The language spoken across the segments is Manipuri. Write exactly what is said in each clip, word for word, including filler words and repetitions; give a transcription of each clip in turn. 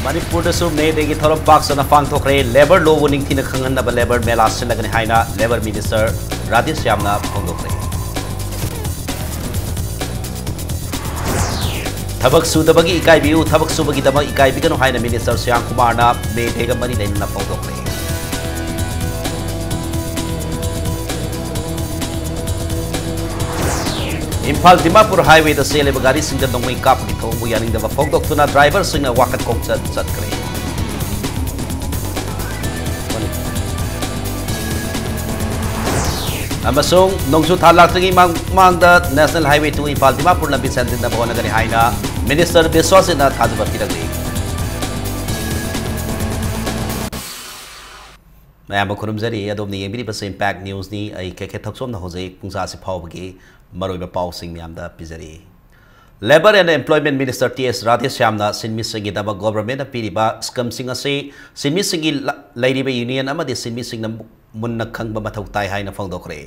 ꯃꯅꯤꯄꯨꯔꯗꯁꯨ ꯃꯦ ꯗꯦꯒꯤ ꯊꯧꯔꯝ ꯄꯥꯛ ꯁꯟꯅ ꯄꯥꯡꯊꯣꯛꯈ꯭ꯔꯦ꯫ ꯂꯦꯕꯔ ꯂꯣꯕꯨ ꯅꯤꯡꯊꯤꯅ ꯈꯪꯍꯟꯅꯕ ꯂꯦꯕꯔ ꯃꯦꯂꯥ ꯁꯤꯜꯂꯒꯅꯤ ꯍꯥꯏꯅ ꯂꯦꯕꯔ ꯃꯤꯅꯤꯁꯇꯔ ꯔꯥꯙꯦꯁ꯭ꯌꯥꯝꯅ ꯐꯣꯡꯗꯣꯛꯈ꯭ꯔꯦ꯫ ꯊꯕꯛ ꯁꯨꯗꯕꯒꯤ ꯏꯀꯥꯏꯕꯤꯌꯨ, ꯊꯕꯛ ꯁꯨꯕꯒꯤꯗꯃꯛ ꯏꯀꯥꯏꯕꯤꯒꯅꯨ ꯍꯥꯏꯅ ꯃꯤꯅꯤꯁꯇꯔ ꯁ꯭ꯌꯥꯝ ꯀꯨꯃꯥꯔꯅ ꯃꯦ ꯗꯦꯒ ꯃꯔꯤ ꯂꯩꯅꯅ ꯐꯣꯡꯗꯣꯛꯈ꯭ꯔꯦ꯫ ꯏꯝꯐꯥꯜ ꯗꯤꯃꯥꯄꯨꯔ ꯍꯥꯏꯋꯦꯗ ꯆꯦꯜꯂꯤꯕ ꯒꯥꯔꯤꯁꯤꯡꯗ ꯅꯣꯡꯃꯩ ꯀꯥꯞꯄꯒꯤ ꯊꯧꯑꯣꯡꯕꯨ ꯌꯥꯅꯤꯡꯗꯕ ꯐꯣꯡꯗꯣꯛꯇꯨꯅ ꯗ꯭ꯔꯥꯏꯚꯔꯁꯤꯡꯅ ꯋꯥꯀꯠ ꯈꯣꯡꯆꯠ ꯆꯠꯈ꯭ꯔꯦ꯫ ꯑꯃꯁꯨꯡ ꯅꯣꯡꯖꯨ ꯊꯥ ꯂꯥꯛꯇ꯭ꯔꯤꯉꯩ ꯃꯃꯥꯡꯗ National Highway two Imphal Dimapur ꯂꯝꯕꯤ ꯁꯦꯝꯖꯤꯟꯅꯕ ꯍꯣꯠꯅꯒꯅꯤ ꯍꯥꯏꯅ ꯃꯤꯅꯤꯁꯇꯔ ꯕꯤꯁ꯭ꯋꯥꯁꯖꯤꯠꯅ ꯊꯥꯖꯕ ꯄꯤꯔꯛꯂꯤ꯫ ꯃꯌꯥꯝꯕꯨ ꯈꯨꯔꯨꯝꯖꯔꯤ꯫ ꯑꯗꯣꯝꯅ ꯌꯦꯡꯕꯤꯔꯤꯕꯁꯤ Impact Newsꯅꯤ꯫ ꯑꯩ ꯀꯦ ꯀꯦ ꯊꯛꯆꯣꯝꯅ ꯍꯧꯖꯤꯛ ꯄꯨꯡꯖꯥꯁꯤ ꯐꯥꯎꯕꯒꯤ ꯃꯔꯨꯑꯣꯏꯕ ꯄꯥꯎꯁꯤꯡ ꯃꯌꯥꯝꯗ ꯄꯤꯖꯔꯤ꯫ Labour and Employment Minister T S ꯔꯥꯙꯦꯁ꯭ꯌꯥꯝꯅ ꯁꯤꯟꯃꯤꯁꯤꯡꯒꯤꯗꯃꯛ ꯒꯣꯚꯔꯟꯃꯦꯟꯠꯅ ꯄꯤꯔꯤꯕ ꯁ꯭ꯀꯤꯝꯁꯤꯡ ꯑꯁꯤ ꯁꯤꯟꯃꯤꯁꯤꯡꯒꯤ ꯂ-, ꯂꯩꯔꯤꯕ ꯌꯨꯅꯤꯌꯟ ꯑꯃꯗꯤ ꯁꯤꯟꯃꯤꯁꯤꯡꯅ ꯃꯨꯟꯅ ꯈꯪꯕ ꯃꯊꯧ ꯇꯥꯏ ꯍꯥꯏꯅ ꯐꯣꯡꯗꯣꯛꯈ꯭ꯔꯦ꯫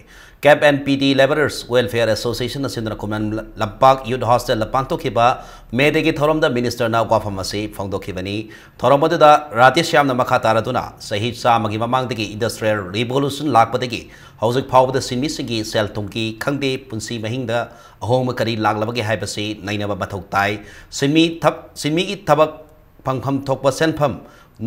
ꯀꯦꯞ ꯑꯦꯟ ꯄꯤ ꯗꯤ Labourers Welfare Associationꯅ ꯁꯤꯟꯗꯨꯅ ꯈꯨꯃꯟ ꯂꯝꯄꯥꯛ ꯌꯨꯠ ꯍꯣꯁꯇꯦꯜꯗ ꯄꯥꯡꯊꯣꯛꯈꯤꯕ ꯃꯦ ꯗꯦꯒꯤ ꯊꯧꯔꯝꯗ ꯃꯤꯅꯤꯁꯇꯔꯅ ꯋꯥꯐꯝ ꯑꯁꯤ ꯐꯣꯡꯗꯣꯛꯈꯤꯕꯅꯤ꯫ ꯊꯧꯔꯝ ꯑꯗꯨꯗ ꯔꯥꯙꯦꯁ꯭ꯌꯥꯝꯅ ꯃꯈꯥ ꯇꯥꯔꯗꯨꯅ ꯆꯍꯤ ꯆꯥꯝꯃꯒꯤ ꯃꯃꯥꯡꯗꯒꯤ ꯏꯟꯗꯁꯇ꯭ꯔꯤꯌꯦꯜ ꯔꯤꯚꯣꯂꯨꯁꯟ ꯂꯥꯛꯄꯗꯒꯤ ꯍꯧꯖꯤꯛ ꯐꯥꯎꯕꯗ ꯁꯤꯟꯃꯤꯁꯤꯡꯒꯤ ꯁꯦꯜ ꯊꯨꯝꯒꯤ ꯈꯪꯗꯦ, ꯄꯨꯟꯁꯤ ꯃꯍꯤꯡꯗ ꯑꯍꯣꯡꯕ ꯀꯔꯤ ꯂꯥꯛꯂꯕꯒꯦ ꯍꯥꯏꯕꯁꯤ ꯅꯩꯅꯕ ꯃꯊꯧ ꯇꯥꯏ꯫ ꯁꯤꯟꯃꯤ ꯊꯕ-, ꯁꯤꯟꯃꯤꯒꯤ ꯊꯕꯛ ꯐꯪꯐꯝ ꯊꯣꯛꯄ ꯁꯦꯟꯐꯝ,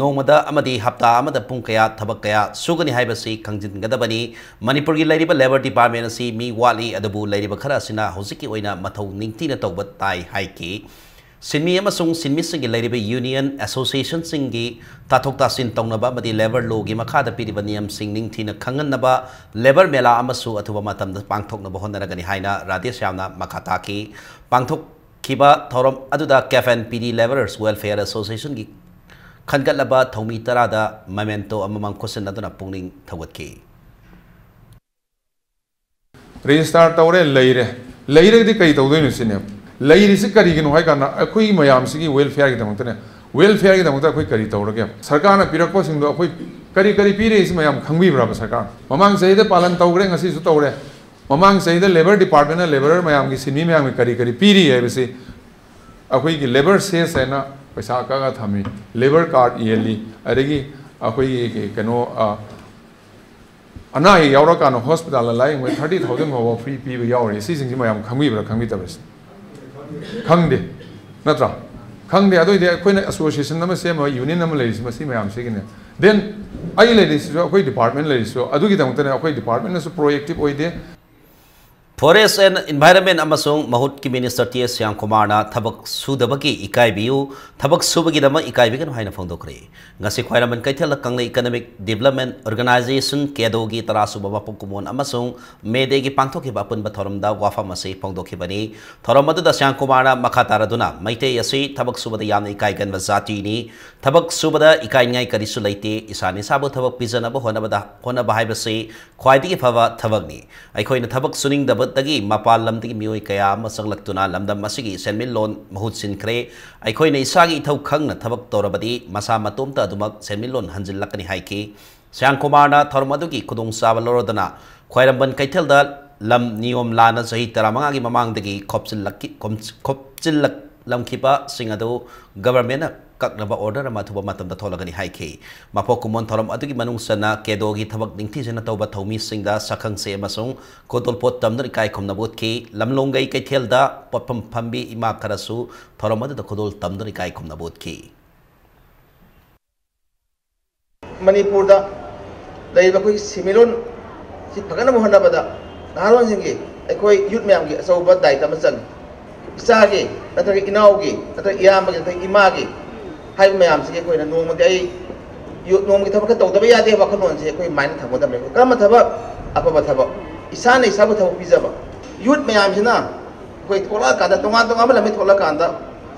ꯅꯣꯡꯃꯗ ꯑꯃꯗꯤ ꯍꯞꯇꯥ ꯑꯃꯗ ꯄꯨꯡ ꯀꯌꯥ ꯊꯕꯛ ꯀꯌꯥ ꯁꯨꯒꯅꯤ ꯍꯥꯏꯕꯁꯤ ꯈꯪꯖꯤꯟꯒꯗꯕꯅꯤ꯫ ꯃꯅꯤꯄꯨꯔꯒꯤ ꯂꯩꯔꯤꯕ ꯂꯦꯕꯔ ꯗꯤꯄꯥꯔꯠꯃꯦꯟ ꯑꯁꯤ ꯃꯤ ꯋꯥꯠꯂꯤ, ꯑꯗꯨꯕꯨ ꯂꯩꯔꯤꯕ ꯈꯔ ꯑꯁꯤꯅ ꯍꯧꯖꯤꯛꯀꯤ ꯑꯣꯏꯅ ꯃꯊꯧ ꯅꯤꯡꯊꯤꯅ ꯇꯧꯕ ꯇꯥꯏ ꯍꯥꯏꯈꯤ꯫ ꯁꯤꯟꯃꯤ ꯑꯃꯁꯨꯡ ꯁꯤꯟꯃꯤꯁꯤꯡꯒꯤ ꯂꯩꯔꯤꯕ ꯌꯨꯅꯤꯌꯟ ꯑꯦꯁꯣꯁꯤꯌꯦꯁꯟꯁꯤꯡꯒꯤ ꯇꯥꯊꯣꯛ ꯇꯥꯁꯤꯟ ꯇꯧꯅꯕ ꯑꯃꯗꯤ ꯂꯦꯕꯔ ꯂꯣꯒꯤ ꯃꯈꯥꯗ ꯄꯤꯔꯤꯕ ꯅꯤꯌꯝꯁꯤꯡ ꯅꯤꯡꯊꯤꯅ ꯈꯪꯍꯟꯅꯕ ꯂꯦꯕꯔ ꯃꯦꯂꯥ ꯑꯃꯁꯨ ꯑꯊꯨꯕ ꯃꯇꯝꯗ ꯄꯥꯡꯊꯣꯛꯅꯕ ꯍꯣꯠꯅꯔꯒꯅꯤ ꯍꯥꯏꯅ ꯔꯥꯙꯦꯁ꯭ꯌꯥꯝꯅ ꯃꯈꯥ ꯇꯥꯈꯤ꯫ ꯄꯥꯡꯊꯣꯛꯈꯤꯕ ꯊꯧꯔꯝ ꯑꯗꯨꯗ ꯀꯦꯞ ꯑꯦꯟ ꯄꯤ ꯗꯤ Labourers Welfare Associationꯒꯤ ꯈꯟꯒꯠꯂꯕ ꯊꯧꯃꯤ ꯇꯔꯥꯗ ꯃꯦꯃꯦꯟꯇꯣ ꯑꯃꯃꯝ ꯈꯨꯠꯁꯤꯟꯅꯗꯨꯅ ꯄꯨꯛꯅꯤꯡ ꯊꯧꯒꯠꯈꯤ꯫ ꯔꯦꯖꯤꯁꯇꯥꯔ ꯇꯧꯔꯦ, ꯂꯩꯔꯦ꯫ ꯂꯩꯔꯒꯗꯤ ꯀꯔꯤ ꯇꯧꯗꯣꯏꯅꯣ ꯁꯤꯅꯦꯕ꯫ ꯂꯩꯔꯤꯁꯤ ꯀꯔꯤꯒꯤꯅꯣ ꯍꯥꯏ ꯀꯥꯟꯗ ꯑꯩꯈꯣꯏꯒꯤ ꯃꯌꯥꯝꯁꯤꯒꯤ ꯋꯦꯜꯐꯤꯌꯥꯔꯒꯤꯗꯃꯛꯇꯅꯦ꯫ ꯋꯦꯜꯐꯤꯌꯥꯔꯒꯤꯗꯃꯛꯇ ꯑꯩꯈꯣꯏ ꯀꯔꯤ ꯇꯧꯔꯒꯦ? ꯁꯔꯀꯥꯔꯅ ꯄꯤꯔꯛꯄꯁꯤꯡꯗꯣ ꯑꯩꯈꯣꯏ ꯀꯔꯤ ꯀꯔꯤ ꯄꯤꯔꯤ ꯁꯤ ꯃꯌꯥꯝ ꯈꯪꯕꯤꯕ꯭ꯔꯕ ꯁꯔꯀꯥꯔ? ꯃꯃꯥꯡ ꯆꯍꯤꯗ ꯄꯥꯂꯟ ꯇꯧꯈ꯭ꯔꯦ, ꯉꯁꯤꯁꯨ ꯇꯧꯔꯦ꯫ ꯃꯃꯥꯡ ꯆꯍꯤꯗ ꯂꯦꯕꯔ ꯗꯤꯄꯥꯔꯠꯃꯦꯟꯅ ꯂꯦꯕꯔꯔ ꯃꯌꯥꯝꯒꯤ, ꯁꯤꯟꯃꯤ ꯃꯌꯥꯝꯒꯤ ꯀꯔꯤ ꯀꯔꯤ ꯄꯤꯔꯤ ꯍꯥꯏꯕꯁꯤ ꯑꯩꯈꯣꯏꯒꯤ ꯂꯦꯕꯔ ꯁꯦꯁ ꯍꯥꯏꯅ ꯄꯩꯁꯥ ꯀꯛꯑꯒ ꯊꯝꯃꯤ, ꯂꯦꯕꯔ ꯀꯥꯔꯗ ꯏꯍꯜꯂꯤ, ꯑꯗꯒꯤ ꯑꯩꯈꯣꯏꯒꯤ ꯀꯩꯅꯣ, ꯑ, ꯑꯅꯥ ꯑꯌꯦꯛ ꯌꯥꯎꯔꯀꯥꯟꯗ ꯍꯣꯁꯄꯤꯇꯥꯜꯗ ꯂꯥꯏꯌꯦꯡꯕ ꯊꯥꯔꯇꯤ ꯊꯥꯎꯖꯟ ꯐꯥꯎꯕ ꯐ꯭ꯔꯤ ꯄꯤꯕ ꯌꯥꯎꯔꯤ꯫ ꯁꯤꯁꯤꯡꯁꯤ ꯃꯌꯥꯝ ꯈꯪꯕꯤꯕ꯭ꯔꯥ ꯈꯪꯕꯤꯗꯕ꯭ꯔꯥ? ꯈꯪꯗꯦ, ꯅꯠꯇ꯭ꯔꯥ? ꯈꯪꯗꯦ꯫ ꯑꯗꯨꯑꯣꯏꯗꯤ ꯑꯩꯈꯣꯏꯅ ꯑꯦꯁꯣꯁꯤꯌꯦꯁꯟ ꯑꯃ ꯁꯦꯝꯃꯒ, ꯌꯨꯅꯤꯌꯟ ꯑꯃ ꯂꯩꯔꯤꯁꯤ ꯃꯁꯤ ꯃꯌꯥꯝꯁꯤꯒꯤꯅꯦ꯫ ꯗꯦꯟ ꯑꯩ ꯂꯩꯔꯤꯁꯤꯁꯨ, ꯑꯩꯈꯣꯏ ꯗꯤꯄꯥꯔꯠꯃꯦꯟ ꯂꯩꯔꯤꯁꯤꯁꯨ ꯑꯗꯨꯒꯤꯗꯃꯛꯇꯅꯦ꯫ ꯑꯩꯈꯣꯏ ꯗꯤꯄꯥꯔꯠꯃꯦꯟꯅꯁꯨ ꯄ꯭ꯔꯣꯑꯦꯛꯇꯤꯞ ꯑꯣꯏꯗꯦ꯫ Forest and Environment ꯑꯃꯁꯨꯡ ꯃꯍꯨꯠꯀꯤ ꯃꯤꯅꯤꯁꯇꯔ ꯇꯤ ꯑꯦꯁ ꯁ꯭ꯌꯥꯝꯀꯨꯃꯥꯔꯅ ꯊꯕꯛ ꯁꯨꯗꯕꯒꯤ ꯏꯀꯥꯏꯕꯤꯌꯨ, ꯊꯕꯛ ꯁꯨꯕꯒꯤꯗꯃꯛ ꯏꯀꯥꯏꯕꯤꯒꯅꯨ ꯍꯥꯏꯅ ꯐꯣꯡꯗꯣꯛꯈ꯭ꯔꯦ꯫ ꯉꯁꯤ ꯈ꯭ꯋꯥꯏꯔꯝꯕꯟ ꯀꯩꯊꯦꯜꯗ ꯀꯪꯂꯩ ꯏꯀꯅꯃꯤꯛ ꯗꯤꯕꯂꯞꯃꯦꯟ ꯑꯣꯔꯒꯅꯥꯏꯖꯦꯁꯟ, ꯀꯦꯗꯣꯒꯤ ꯇꯔꯥꯁꯨꯕ ꯃꯄꯣꯛ ꯀꯨꯝꯑꯣꯟ ꯑꯃꯁꯨꯡ ꯃꯦ ꯗꯦꯒꯤ ꯄꯥꯡꯊꯣꯛꯈꯤꯕ ꯑꯄꯨꯟꯕ ꯊꯧꯔꯝꯗ ꯋꯥꯐꯝ ꯑꯁꯤ ꯐꯣꯡꯗꯣꯛꯈꯤꯕꯅꯤ꯫ ꯊꯧꯔꯝ ꯑꯗꯨꯗ ꯁ꯭ꯌꯥꯝꯀꯨꯃꯥꯔꯅ ꯃꯈꯥ ꯇꯥꯔꯗꯨꯅ, ꯃꯩꯇꯩ ꯑꯁꯤ ꯊꯕꯛ ꯁꯨꯕꯗ ꯌꯥꯝꯅ ꯏꯀꯥꯏꯒꯟꯕ ꯖꯥꯇꯤꯅꯤ꯫ ꯊꯕꯛ ꯁꯨꯕꯗ ꯏꯀꯥꯏꯅꯤꯡꯉꯥꯏ ꯀꯔꯤꯁꯨ ꯂꯩꯇꯦ꯫ ꯏꯁꯥꯅ ꯏꯁꯥꯕꯨ ꯊꯕꯛ ꯄꯤꯖꯅꯕ ꯍꯣꯠꯅꯕꯗ, ꯍꯣꯠꯅꯕ ꯍꯥꯏꯕꯁꯤ ꯈ꯭ꯋꯥꯏꯗꯒꯤ ꯐꯕ ꯊꯕꯛꯅꯤ꯫ ꯑꯩꯈꯣꯏꯅ ꯊꯕꯛ ꯁꯨꯅꯤꯡꯗꯕꯗꯒꯤ ꯃꯄꯥꯟ ꯂꯝꯗꯒꯤ ꯃꯤꯑꯣꯏ ꯀꯌꯥ ꯑꯃ ꯆꯪꯂꯛꯇꯨꯅ ꯂꯝꯗꯝ ꯑꯁꯤꯒꯤ ꯁꯦꯟꯃꯤꯠꯂꯣꯟ ꯃꯍꯨꯠ ꯁꯤꯟꯈ꯭ꯔꯦ꯫ ꯑꯩꯈꯣꯏꯅ ꯏꯁꯥꯒꯤ ꯏꯊꯧ ꯈꯪꯅ ꯊꯕꯛ ꯇꯧꯔꯕꯗꯤ ꯃꯁꯥ ꯃꯇꯣꯝꯇ ꯑꯗꯨꯃꯛ ꯁꯦꯟꯃꯤꯠꯂꯣꯟ ꯍꯟꯖꯤꯜꯂꯛꯀꯅꯤ ꯍꯥꯏꯈꯤ꯫ ꯁ꯭ꯌꯥꯝꯀꯨꯃꯥꯔꯅ ꯊꯧꯔꯝ ꯑꯗꯨꯒꯤ ꯈꯨꯗꯣꯡꯆꯥꯕ ꯂꯧꯔꯗꯨꯅ ꯈ꯭ꯋꯥꯏꯔꯝꯕꯟ ꯀꯩꯊꯦꯜꯗ ꯂꯝ ꯅꯤꯌꯣꯝ ꯂꯥꯟꯅ ꯆꯍꯤ ꯇꯔꯥꯃꯉꯥꯒꯤ ꯃꯃꯥꯡꯗꯒꯤ ꯈꯣꯞꯆꯤꯜꯂꯛꯈꯤ-, ꯈꯣꯝ-, ꯈꯣꯞꯆꯤꯜꯂꯛꯂꯝꯈꯤꯕꯁꯤꯡ ꯑꯗꯨ ꯒꯚꯔꯟꯃꯦꯟꯠꯅ ꯀꯛꯅꯕ ꯑꯣꯔꯗꯔ ꯑꯃ ꯑꯊꯨꯕ ꯃꯇꯝꯗ ꯊꯣꯛꯂꯒꯅꯤ ꯍꯥꯏꯈꯤ꯫ ꯃꯄꯣꯛ ꯀꯨꯝꯑꯣꯟ ꯊꯧꯔꯝ ꯑꯗꯨꯒꯤ ꯃꯅꯨꯡ ꯆꯟꯅ ꯀꯦꯗꯣꯒꯤ ꯊꯕꯛ ꯅꯤꯡꯊꯤꯖꯅ ꯇꯧꯕ ꯊꯧꯃꯤꯁꯤꯡꯗ ꯁꯛꯈꯪꯆꯦ ꯑꯃꯁꯨꯡ ꯈꯨꯗꯣꯜꯄꯣꯠ ꯇꯝꯗꯨꯅ ꯏꯀꯥꯏ ꯈꯨꯝꯅꯕ ꯎꯠꯈꯤ꯫ ꯂꯝꯂꯣꯡꯒꯩ ꯀꯩꯊꯦꯜꯗ ꯄꯣꯠꯐꯝ ꯐꯝꯕꯤ ꯏꯃꯥ ꯈꯔꯁꯨ ꯊꯧꯔꯝ ꯑꯗꯨꯗ ꯈꯨꯗꯣꯜ ꯇꯝꯗꯨꯅ ꯏꯀꯥꯏ ꯈꯨꯝꯅꯕ ꯎꯠꯈꯤ꯫ ꯃꯅꯤꯄꯨꯔꯗ ꯂꯩꯔꯤꯕ ꯑꯩꯈꯣꯏꯒꯤ ꯁꯦꯟꯃꯤꯠꯂꯣꯟ ꯁꯤ ꯐꯒꯠꯅꯕ ꯍꯣꯠꯅꯕꯗ ꯅꯍꯥꯔꯣꯟꯁꯤꯡꯒꯤ, ꯑꯩꯈꯣꯏ ꯌꯨꯠ ꯃꯌꯥꯝꯒꯤ ꯑꯆꯧꯕ ꯗꯥꯏꯇ ꯑꯃ ꯆꯪꯉꯤ꯫ ꯏꯆꯥꯒꯤ ꯅꯠꯇ꯭ꯔꯒ ꯏꯅꯥꯎꯒꯤ ꯅꯠꯇ꯭ꯔꯒ ꯏꯌꯥꯝꯕꯒꯤ ꯅꯠꯇ꯭ꯔꯒ ꯏꯃꯥꯒꯤ ꯍꯥꯏꯕ ꯃꯌꯥꯝꯁꯤꯒꯤ ꯑꯩꯈꯣꯏꯅ ꯅꯣꯡꯃꯗꯤ ꯑꯩ ꯌꯨ-, ꯅꯣꯡꯃꯒꯤ ꯊꯕꯛ ꯈꯔ ꯇꯧꯗꯕ ꯌꯥꯗꯦ ꯋꯥꯈꯜꯂꯣꯟꯁꯦ ꯑꯩꯈꯣꯏ ꯃꯥꯏꯟꯗ ꯊꯝꯒꯗꯕꯅꯦ꯫ ꯀꯔꯝꯕ ꯊꯕꯛ? ꯑꯐꯕ ꯊꯕꯛ, ꯏꯁꯥꯅ ꯏꯁꯥꯕꯨ ꯊꯕꯛ ꯄꯤꯖꯕ꯫ ꯌꯨꯠ ꯃꯌꯥꯝꯁꯤꯅ ꯑꯩꯈꯣꯏ ꯊꯣꯛꯂꯛꯑꯀꯥꯟꯗ, ꯇꯣꯉꯥꯟ ꯇꯣꯉꯥꯟꯕ ꯂꯝꯗꯒꯤ ꯊꯣꯛꯂꯛꯑꯀꯥꯟꯗ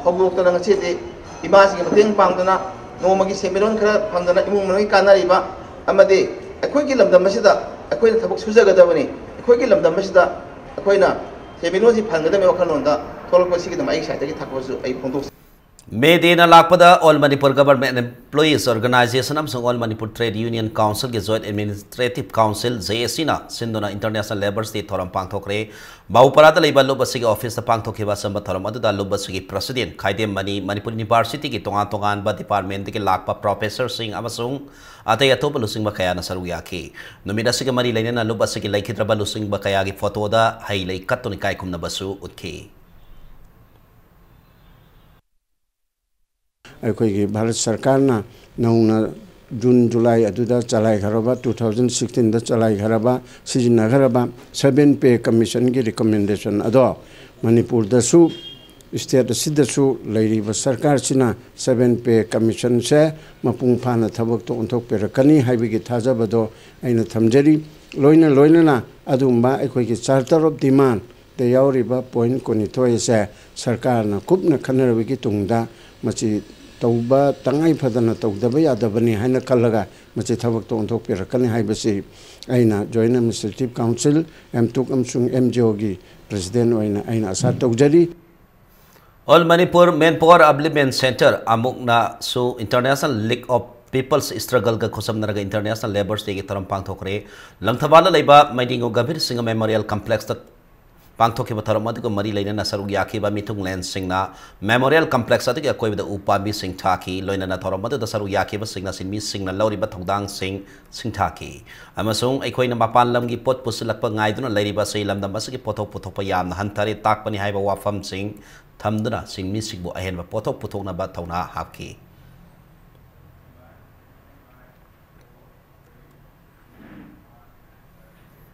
ꯍꯧꯗꯣꯛꯇꯅ ꯉꯁꯤꯗꯤ ꯏꯃꯥꯁꯤꯡꯒꯤ ꯃꯇꯦꯡ ꯄꯥꯡꯗꯅ, ꯅꯣꯡꯃꯒꯤ ꯁꯦꯟꯃꯤꯠꯂꯣꯟ ꯈꯔ ꯐꯪꯗꯅ, ꯏꯃꯨꯡ ꯃꯅꯨꯡꯒꯤ ꯀꯥꯟꯅꯔꯤꯕ ꯑꯃꯗꯤ ꯑꯩꯈꯣꯏꯒꯤ ꯂꯝꯗꯝ ꯑꯁꯤꯗ ꯑꯩꯈꯣꯏꯅ ꯊꯕꯛ ꯁꯨꯖꯒꯗꯕꯅꯤ꯫ ꯑꯩꯈꯣꯏꯒꯤ ꯂꯝꯗꯝ ꯑꯁꯤꯗ ꯑꯩꯈꯣꯏꯅ ꯁꯦꯟꯃꯤꯠꯂꯣꯟꯁꯤ ꯐꯪꯒꯗꯕꯅꯤ ꯋꯥꯈꯜꯂꯣꯟꯗ ꯊꯣꯛꯂꯛꯄ ꯑꯁꯤꯒꯤꯗꯃꯛ ꯑꯩꯒꯤ ꯁꯥꯏꯠꯇꯒꯤ ꯊꯥꯒꯠꯄꯁꯨ ꯑꯩ ꯐꯣꯡꯗꯣꯛꯆꯔꯤ꯫ May Day ꯅ ꯂꯥꯛꯄꯗ All Manipur Government Employees Organization ꯑꯃꯁꯨꯡ All Manipur Trade Union Council ꯒꯤ Joint Administrative Council, J A C ꯅ ꯁꯤꯟꯗꯨꯅ International Labour Day ꯊꯧꯔꯝ ꯄꯥꯡꯊꯣꯛꯈ꯭ꯔꯦ꯫ ꯕꯥꯕꯨꯄꯥꯔꯥꯗ ꯂꯩꯕ ꯂꯨꯞ ꯑꯁꯤꯒꯤ office ꯇ ꯄꯥꯡꯊꯣꯛꯈꯤꯕ ꯑꯆꯝꯕ ꯊꯧꯔꯝ ꯑꯗꯨꯗ ꯂꯨꯞ ꯑꯁꯤꯒꯤ president ꯈꯥꯏꯗꯦꯝ ꯃꯅꯤ, ꯃꯅꯤꯄꯨꯔ University ꯒꯤ ꯇꯣꯉꯥꯟ ꯇꯣꯉꯥꯟꯕ department ꯇꯒꯤ ꯂꯥꯛꯄ professor ꯁꯤꯡ ꯑꯃꯁꯨꯡ ꯑꯇꯩ ꯑꯇꯣꯞꯄ ꯂꯨꯆꯤꯡꯕ ꯀꯌꯥꯅ ꯁꯔꯨꯛ ꯌꯥꯈꯤ꯫ ꯅꯨꯃꯤꯠ ꯑꯁꯤꯒ ꯃꯔꯤ ꯂꯩꯅꯅ ꯂꯨꯞ ꯑꯁꯤꯒꯤ ꯂꯩꯈꯤꯗ꯭ꯔꯕ ꯂꯨꯆꯤꯡꯕ ꯀꯌꯥꯒꯤ photo ꯗ ꯍꯩ ꯂꯩ ꯀꯠꯇꯨꯅ ꯏꯀꯥꯏ ꯈꯨꯝꯅꯕꯁꯨ ꯎꯠꯈꯤ꯫ ꯑꯩꯈꯣꯏꯒꯤ ꯚꯥꯔꯠ ꯁꯔꯀꯥꯔꯅ ꯅꯧꯅ June, July ꯑꯗꯨꯗ ꯆꯂꯥꯏꯈ꯭ꯔꯕ, two thousand sixteen ꯗ ꯆꯂꯥꯏꯈ꯭ꯔꯕ, ꯁꯤꯖꯤꯟꯅꯈ꯭ꯔꯕ seven Pay Commission ꯒꯤ recommendation ꯑꯗꯣ ꯃꯅꯤꯄꯨꯔꯗꯁꯨ, state ꯑꯁꯤꯗꯁꯨ ꯂꯩꯔꯤꯕ ꯁꯔꯀꯥꯔꯁꯤꯅ seven Pay Commission ꯁꯦ ꯃꯄꯨꯡ ꯐꯥꯅ ꯊꯕꯛꯇ ꯑꯣꯟꯊꯣꯛꯄꯤꯔꯛꯀꯅꯤ ꯍꯥꯏꯕꯒꯤ ꯊꯥꯖꯕꯗꯣ ꯑꯩꯅ ꯊꯝꯖꯔꯤ꯫ ꯂꯣꯏꯅ ꯂꯣꯏꯅꯅ ꯑꯗꯨꯒꯨꯝꯕ ꯑꯩꯈꯣꯏꯒꯤ Charter of Demand ꯗ ꯌꯥꯎꯔꯤꯕ point ꯀꯨꯟꯅꯤꯊꯣꯏ ꯑꯁꯦ ꯁꯔꯀꯥꯔꯅ ꯀꯨꯞꯅ ꯈꯟꯅꯔꯕꯒꯤ ꯇꯨꯡꯗ ꯃꯁꯤ ꯇꯧꯕ, ꯇꯉꯥꯏ ꯐꯗꯅ ꯇꯧꯗꯕ ꯌꯥꯗꯕꯅꯤ ꯍꯥꯏꯅ ꯈꯜꯂꯒ ꯃꯁꯤ ꯊꯕꯛꯇ ꯑꯣꯟꯊꯣꯛꯄꯤꯔꯛꯀꯅꯤ ꯍꯥꯏꯕꯁꯤ ꯑꯩꯅ Joint Administrative Council, MTUC ꯑꯃꯁꯨꯡ MGO ꯒꯤ president ꯑꯣꯏꯅ ꯑꯩꯅ ꯑꯁꯥ ꯇꯧꯖꯔꯤ꯫ All Manipur Manpower Upliftment Centre, ꯑꯃꯨꯛꯅꯁꯨ International League of People's Struggle ꯒ ꯈꯨꯠꯁꯝꯅꯔꯒ International Labour Day ꯒꯤ ꯊꯧꯔꯝ ꯄꯥꯡꯊꯣꯛꯈ꯭ꯔꯦ꯫ ꯂꯪꯊꯕꯥꯜꯗ ꯂꯩꯕ ꯃꯩꯗꯤꯉꯨ ꯒꯝꯚꯤꯔ ꯁꯤꯡꯍ Memorial Complex ꯇ ꯄꯥꯡꯊꯣꯛꯈꯤꯕ ꯊꯧꯔꯝ ꯑꯗꯨꯒ ꯃꯔꯤ ꯂꯩꯅꯅ ꯁꯔꯨꯛ ꯌꯥꯈꯤꯕ ꯃꯤꯊꯨꯡꯂꯦꯟꯁꯤꯡꯅ Memorial Complex ꯑꯗꯨꯒꯤ ꯑꯀꯣꯏꯕꯗ ꯎ ꯄꯥꯝꯕꯤꯁꯤꯡ ꯊꯥꯈꯤ꯫ ꯂꯣꯏꯅꯅ ꯊꯧꯔꯝ ꯑꯗꯨꯗ ꯁꯔꯨꯛ ꯌꯥꯈꯤꯕꯁꯤꯡꯅ ꯁꯤꯟꯃꯤꯁꯤꯡꯅ ꯂꯧꯔꯤꯕ ꯊꯧꯗꯥꯡꯁꯤꯡ ꯁꯤꯡꯊꯥꯈꯤ꯫ ꯑꯃꯁꯨꯡ ꯑꯩꯈꯣꯏꯅ ꯃꯄꯥꯟ ꯂꯝꯒꯤ ꯄꯣꯠ ꯄꯨꯁꯤꯜꯂꯛꯄ ꯉꯥꯏꯗꯨꯅ ꯂꯩꯔꯤꯕ ꯑꯁꯤ ꯂꯝꯗꯝ ꯑꯁꯤꯒꯤ ꯄꯣꯠꯊꯣꯛ ꯄꯨꯊꯣꯛꯄ ꯌꯥꯝꯅ ꯍꯟꯊꯔꯦ ꯇꯥꯛꯄꯅꯤ ꯍꯥꯏꯕ ꯋꯥꯐꯝꯁꯤꯡ ꯊꯝꯗꯨꯅ ꯁꯤꯟꯃꯤꯁꯤꯡꯕꯨ ꯑꯍꯦꯟꯕ ꯄꯣꯠꯊꯣꯛ ꯄꯨꯊꯣꯛꯅꯕ ꯊꯧꯅꯥ ꯍꯥꯞꯈꯤ꯫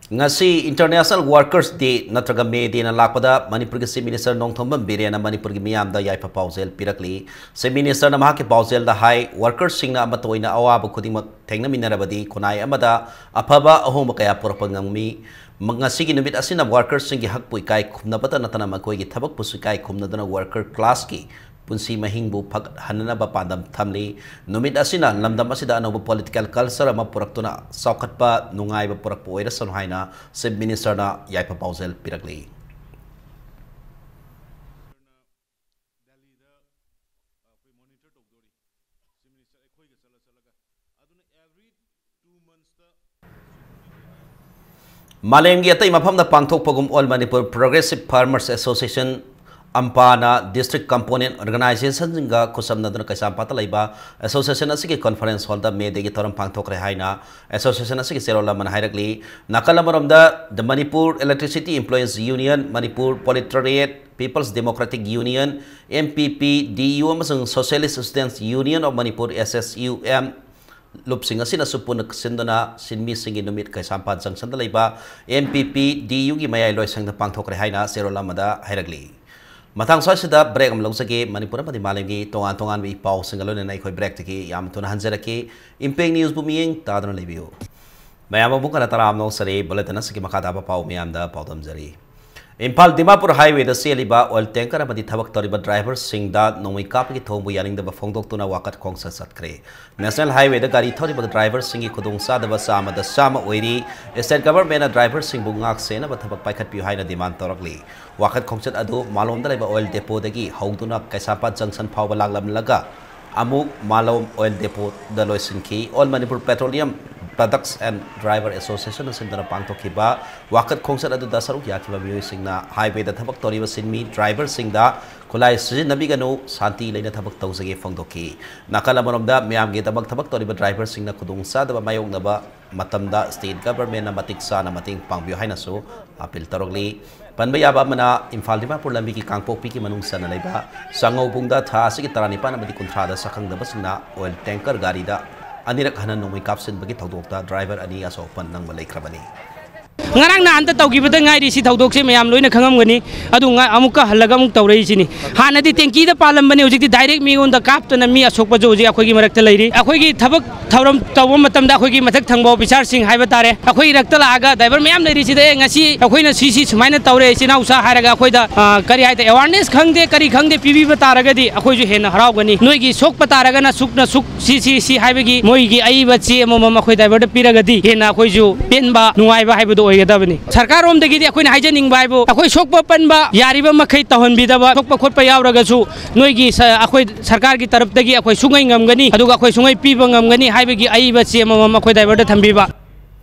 ꯉꯁꯤ International Workers Day ꯅꯠꯇ꯭ꯔꯒ May Day ꯅ ꯂꯥꯛꯄꯗ ꯃꯅꯤꯄꯨꯔꯒꯤ Chief Minister ꯅꯣꯡꯊꯣꯝꯕꯝ ꯕꯤꯔꯦꯟꯅ ꯃꯅꯤꯄꯨꯔꯒꯤ ꯃꯤꯌꯥꯝꯗ ꯌꯥꯏꯐ ꯄꯥꯎꯖꯦꯜ ꯄꯤꯔꯛꯂꯤ꯫ Chief Minister ꯅ ꯃꯍꯥꯛꯀꯤ ꯄꯥꯎꯖꯦꯜꯗ ꯍꯥꯏ, workers ꯁꯤꯡꯅ ꯑꯃꯠꯇ ꯑꯣꯏꯅ ꯑꯋꯥꯕ ꯈꯨꯗꯤꯡꯃꯛ ꯊꯦꯡꯅꯃꯤꯟꯅꯔꯕꯗꯤ ꯈꯨꯟꯅꯥꯏ ꯑꯃꯗ ꯑꯐꯕ ꯑꯍꯣꯡꯕ ꯀꯌꯥ ꯄꯨꯔꯛꯄ ꯉꯝꯃꯤ꯫ ꯃ-, ꯉꯁꯤꯒꯤ ꯅꯨꯃꯤꯠ ꯑꯁꯤꯅ workers ꯁꯤꯡꯒꯤ ꯍꯛꯄꯨ ꯏꯀꯥꯏ ꯈꯨꯝꯅꯕꯇ ꯅꯠꯇꯅ ꯃꯈꯣꯏꯒꯤ ꯊꯕꯛꯄꯨꯁꯨ ꯏꯀꯥꯏ ꯈꯨꯝꯅꯗꯨꯅ worker class ꯀꯤ ꯄꯨꯟꯁꯤ ꯃꯍꯤꯡꯕꯨ ꯐꯒꯠꯍꯟꯅꯅꯕ ꯄꯥꯟꯗꯝ ꯊꯝꯂꯤ꯫ ꯅꯨꯃꯤꯠ ꯑꯁꯤꯅ ꯂꯝꯗꯝ ꯑꯁꯤꯗ ꯑꯅꯧꯕ political culture ꯑꯃ ꯄꯨꯔꯛꯇꯨꯅ ꯆꯥꯎꯈꯠꯄ ꯅꯨꯡꯉꯥꯏꯕ ꯄꯨꯔꯛꯄ ꯑꯣꯏꯔꯁꯅꯨ ꯍꯥꯏꯅ Chief Minister ꯅ ꯌꯥꯏꯐ ꯄꯥꯎꯖꯦꯜ ꯄꯤꯔꯛꯂꯤ꯫ ꯃꯥꯂꯦꯝꯒꯤ ꯑꯇꯩ ꯃꯐꯝꯗ ꯄꯥꯡꯊꯣꯛꯄꯒꯨꯝ All Manipur Progressive Farmers Association, ꯑꯝꯄꯥꯅ district component organizationꯁꯤꯡꯒ ꯈꯨꯠꯁꯝꯅꯗꯨꯅ ꯀꯩꯁꯥꯝꯄꯥꯠꯇ ꯂꯩꯕ association ꯑꯁꯤꯒꯤ conference hallꯗ May Dayꯒꯤ ꯊꯧꯔꯝ ꯄꯥꯡꯊꯣꯛꯈ꯭ꯔꯦ ꯍꯥꯏꯅ association ꯑꯁꯤꯒꯤ ꯆꯦꯔꯣꯜ ꯑꯃꯅ ꯍꯥꯏꯔꯛꯂꯤ꯫ ꯅꯥꯀꯜ ꯑꯃꯔꯣꯝꯗ, the Manipur Electricity Employees Union, Manipur Proletariat, People's Democratic Union, M P P D U, ꯑꯃꯁꯨꯡ Socialist Students Union of Manipur, S S U M, ꯂꯨꯞꯁꯤꯡ ꯑꯁꯤꯅꯁꯨ ꯄꯨꯟꯅ ꯁꯤꯟꯗꯨꯅ ꯁꯤꯟꯃꯤꯁꯤꯡꯒꯤ ꯅꯨꯃꯤꯠ ꯀꯩꯁꯥꯝꯄꯥꯠ ꯖꯪꯁꯟꯗ ꯂꯩꯕ M P P D Uꯒꯤ ꯃꯌꯥꯏ ꯂꯣꯏꯁꯪꯗ ꯄꯥꯡꯊꯣꯛꯈ꯭ꯔꯦ ꯍꯥꯏꯅ ꯆꯦꯔꯣꯜ ꯑꯃꯗ ꯍꯥꯏꯔꯛꯂꯤ꯫ ꯃꯇꯥꯡ ꯁ꯭ꯋꯥꯏꯁꯤꯗ break ꯑꯃ ꯂꯧꯖꯒꯦ꯫ ꯃꯅꯤꯄꯨꯔ ꯑꯃꯗꯤ ꯃꯥꯂꯦꯝꯒꯤ ꯇꯣꯉꯥꯟ ꯇꯣꯉꯥꯟꯕ ꯏ ꯄꯥꯎꯁꯤꯡꯒ ꯂꯣꯏꯅꯅ ꯑꯩꯈꯣꯏ breakꯇꯒꯤ ꯌꯥꯝ ꯊꯨꯅ ꯍꯟꯖꯔꯛꯀꯦ꯫ Impact Newsꯕꯨ ꯃꯤꯠꯌꯦꯡ ꯇꯥꯗꯨꯅ ꯂꯩꯕꯤꯌꯨ꯫ ꯃꯌꯥꯝ ꯑꯃꯨꯛ ꯍꯟꯅ ꯇꯔꯥꯝꯅ ꯑꯣꯛꯆꯔꯤ꯫ Bulletin ꯑꯁꯤꯒꯤ ꯃꯈꯥ ꯇꯥꯕ ꯄꯥꯎ ꯃꯌꯥꯝꯗ ꯄꯥꯎꯗꯝꯖꯔꯤ꯫ ꯏꯝꯐꯥꯜ ꯗꯤꯃꯥꯄꯨꯔ highwayꯗ ꯆꯦꯜꯂꯤꯕ oil tanker ꯑꯃꯗꯤ ꯊꯕꯛ ꯇꯧꯔꯤꯕ driverꯁꯤꯡꯗ ꯅꯣꯡꯃꯩ ꯀꯥꯞꯄꯒꯤ ꯊꯧꯑꯣꯡꯕꯨ ꯌꯥꯅꯤꯡꯗꯕ ꯐꯣꯡꯗꯣꯛꯇꯨꯅ ꯋꯥꯀꯠ ꯈꯣꯡꯆꯠ ꯆꯠꯈ꯭ꯔꯦ꯫ National highwayꯗ ꯒꯥꯔꯤ ꯊꯧꯔꯤꯕ driverꯁꯤꯡꯒꯤ ꯈꯨꯗꯣꯡꯆꯥꯗꯕ ꯆꯥꯝꯃꯗ ꯆꯥꯝꯃ ꯑꯣꯏꯔꯤ꯫ State governmentꯅ driverꯁꯤꯡꯕꯨ ꯉꯥꯛ ꯁꯦꯟꯅꯕ ꯊꯕꯛ ꯄꯥꯏꯈꯠꯄꯤꯌꯨ ꯍꯥꯏꯅ demand ꯇꯧꯔꯛꯂꯤ꯫ ꯋꯥꯀꯠ ꯈꯣꯡꯆꯠ ꯑꯗꯨ ꯃꯥꯂꯣꯝꯗ ꯂꯩꯕ oil depotꯗꯒꯤ ꯍꯧꯗꯨꯅ ꯀꯩꯁꯥꯝꯄꯥꯠ junction ꯐꯥꯎꯕ ꯂꯥꯛꯂꯝꯂꯒ ꯑꯃꯨꯛ ꯃꯥꯂꯣꯝ oil depotꯗ ꯂꯣꯏꯁꯤꯟꯈꯤ꯫ All Manipur Petroleum Products and Driver Associationꯅ ꯁꯤꯟꯗꯨꯅ ꯄꯥꯡꯊꯣꯛꯈꯤꯕ ꯋꯥꯀꯠ ꯈꯣꯡꯆꯠ ꯑꯗꯨꯗ ꯁꯔꯨꯛ ꯌꯥꯈꯤꯕ ꯃꯤꯑꯣꯏꯁꯤꯡꯅ highwayꯗ ꯊꯕꯛ ꯇꯧꯔꯤꯕ ꯁꯤꯟꯃꯤ driverꯁꯤꯡꯗ ꯈꯨꯠꯂꯥꯏ ꯁꯤꯖꯤꯟꯅꯕꯤꯒꯅꯨ, ꯁꯥꯟꯇꯤ ꯂꯩꯅ ꯊꯕꯛ ꯇꯧꯖꯒꯦ ꯐꯣꯡꯗꯣꯛꯈꯤ꯫ ꯅꯥꯀꯜ ꯑꯃꯔꯣꯝꯗ, ꯃꯤꯌꯥꯝꯒꯤꯗꯃꯛ ꯊꯕꯛ ꯇꯧꯔꯤꯕ driverꯁꯤꯡꯅ ꯈꯨꯗꯣꯡꯆꯥꯗꯕ ꯃꯥꯌꯣꯛꯅꯕ ꯃꯇꯝꯗ state governmentꯅ ꯃꯇꯤꯛ ꯆꯥꯅ ꯃꯇꯦꯡ ꯄꯥꯡꯕꯤꯌꯨ ꯍꯥꯏꯅꯁꯨ appeal ꯇꯧꯔꯛꯂꯤ꯫ ꯄꯟꯕ ꯌꯥꯕ ꯑꯃꯅ, ꯏꯝꯐꯥꯜ ꯗꯤꯃꯥꯄꯨꯔ ꯂꯝꯕꯤꯒꯤ ꯀꯥꯡꯄꯣꯛꯄꯤꯒꯤ ꯃꯅꯨꯡ ꯆꯟꯅ ꯂꯩꯕ ꯆꯥꯉꯧꯕꯨꯡꯗ ꯊꯥ ꯑꯁꯤꯒꯤ ꯇꯔꯥꯅꯤꯄꯥꯟ ꯑꯃꯗꯤ ꯀꯨꯟꯊ꯭ꯔꯥꯗ ꯁꯛꯈꯪꯗꯕꯁꯤꯡꯅ oil tanker ꯒꯥꯔꯤꯗ ꯑꯅꯤꯔꯛ ꯍꯟꯅ ꯅꯣꯡꯃꯩ ꯀꯥꯞꯁꯤꯟꯕꯒꯤ ꯊꯧꯗꯣꯛꯇ driver ꯑꯅꯤ ꯑꯁꯣꯛ ꯑꯄꯟ ꯅꯪꯕ ꯂꯩꯈ꯭ꯔꯕꯅꯤ꯫ ꯉꯔꯥꯡ ꯅꯍꯥꯟꯇ ꯇꯧꯈꯤꯕꯗ ꯉꯥꯏꯔꯤ꯫ ꯁꯤ ꯊꯧꯗꯣꯛꯁꯦ ꯃꯌꯥꯝ ꯂꯣꯏꯅ ꯈꯪꯉꯝꯒꯅꯤ꯫ ꯑꯗꯨ ꯉ-, ꯑꯃꯨꯛꯀ ꯍꯜꯂꯒ ꯑꯃꯨꯛ ꯇꯧꯔꯛꯏꯁꯤꯅꯤ꯫ ꯍꯥꯟꯅꯗꯤ tankyꯗ ꯄꯥꯜꯂꯝꯕꯅꯤ, ꯍꯧꯖꯤꯛꯇꯤ direct ꯃꯤꯉꯣꯟꯗ ꯀꯥꯞꯇꯅ ꯃꯤ ꯑꯁꯣꯛꯄꯁꯨ ꯍꯧꯖꯤꯛ ꯑꯩꯈꯣꯏꯒꯤ ꯃꯔꯛꯇ ꯂꯩꯔꯤ꯫ ꯑꯩꯈꯣꯏꯒꯤ ꯊꯕꯛ ꯊꯧꯔꯝ ꯇꯧꯕ ꯃꯇꯝꯗ ꯑꯩꯈꯣꯏꯒꯤ ꯃꯊꯛ ꯊꯪꯕ officerꯁꯤꯡ ꯍꯥꯏꯕ ꯇꯥꯔꯦ, ꯑꯩꯈꯣꯏ ꯏꯔꯛꯇ ꯂꯥꯛꯑꯒ driver ꯃꯌꯥꯝ ꯂꯩꯔꯤꯁꯤꯗ, "ꯑꯦ, ꯉꯁꯤ ꯑꯩꯈꯣꯏꯅ ꯁꯤ, ꯁꯤ ꯁꯨꯃꯥꯏꯅ ꯇꯧꯔꯦ, ꯏꯆꯤꯟ ꯏꯅꯥꯎꯁꯥ" ꯍꯥꯏꯔꯒ ꯑꯩꯈꯣꯏꯗ, ꯑ, ꯀꯔꯤ ꯍꯥꯏꯇꯥꯔꯦ, awareness ꯈꯪꯗꯦ, ꯀꯔꯤ ꯈꯪꯗꯦ, ꯄꯤꯕꯤꯕ ꯇꯥꯔꯒꯗꯤ ꯑꯩꯈꯣꯏꯁꯨ ꯍꯦꯟꯅ ꯍꯔꯥꯎꯒꯅꯤ꯫ ꯅꯣꯏꯒꯤ ꯁꯣꯛꯄ ꯇꯥꯔꯒꯅ ꯁꯨꯛꯅ ꯁꯨꯛ, ꯁꯤ, ꯁꯤ, ꯁꯤ ꯍꯥꯏꯕꯒꯤ ꯃꯣꯏꯒꯤ ꯑꯏꯕ ꯆꯦ ꯑꯃꯃꯝ ꯑꯩꯈꯣꯏ driverꯗ ꯄꯤꯔꯒꯗꯤ ꯍꯦꯟꯅ ꯑꯩꯈꯣꯏꯁꯨ ꯄꯦꯟꯕ, ꯅꯨꯡꯉꯥꯏꯕ ꯍꯥꯏꯕꯗꯨ ꯑꯣꯏꯒꯗꯕꯅꯤ꯫ ꯁꯔꯀꯥꯔꯔꯣꯝꯗꯒꯤꯗꯤ ꯑꯩꯈꯣꯏꯅ ꯍꯥꯏꯖꯅꯤꯡꯕ ꯍꯥꯏꯕꯨ, ꯑꯩꯈꯣꯏ ꯁꯣꯛꯄ ꯄꯟꯕ ꯌꯥꯔꯤꯕ ꯃꯈꯩ ꯇꯧꯍꯟꯕꯤꯗꯕ, ꯁꯣꯛꯄ ꯈꯣꯠꯄ ꯌꯥꯎꯔꯒꯁꯨ ꯅꯣꯏꯒꯤ ꯁ-, ꯑꯩꯈꯣꯏ ꯁꯔꯀꯥꯔꯒꯤ ꯇꯔꯞꯇꯒꯤ ꯑꯩꯈꯣꯏ ꯁꯨꯡꯉꯩ ꯉꯝꯒꯅꯤ, ꯑꯗꯨꯒ ꯑꯩꯈꯣꯏ ꯁꯨꯡꯉꯩ ꯄꯤꯕ ꯉꯝꯒꯅꯤ ꯍꯥꯏꯕꯒꯤ ꯑꯏꯕ ꯆꯦ ꯑꯃꯃꯝ ꯑꯩꯈꯣꯏ driverꯗ ꯊꯝꯕꯤꯕ꯫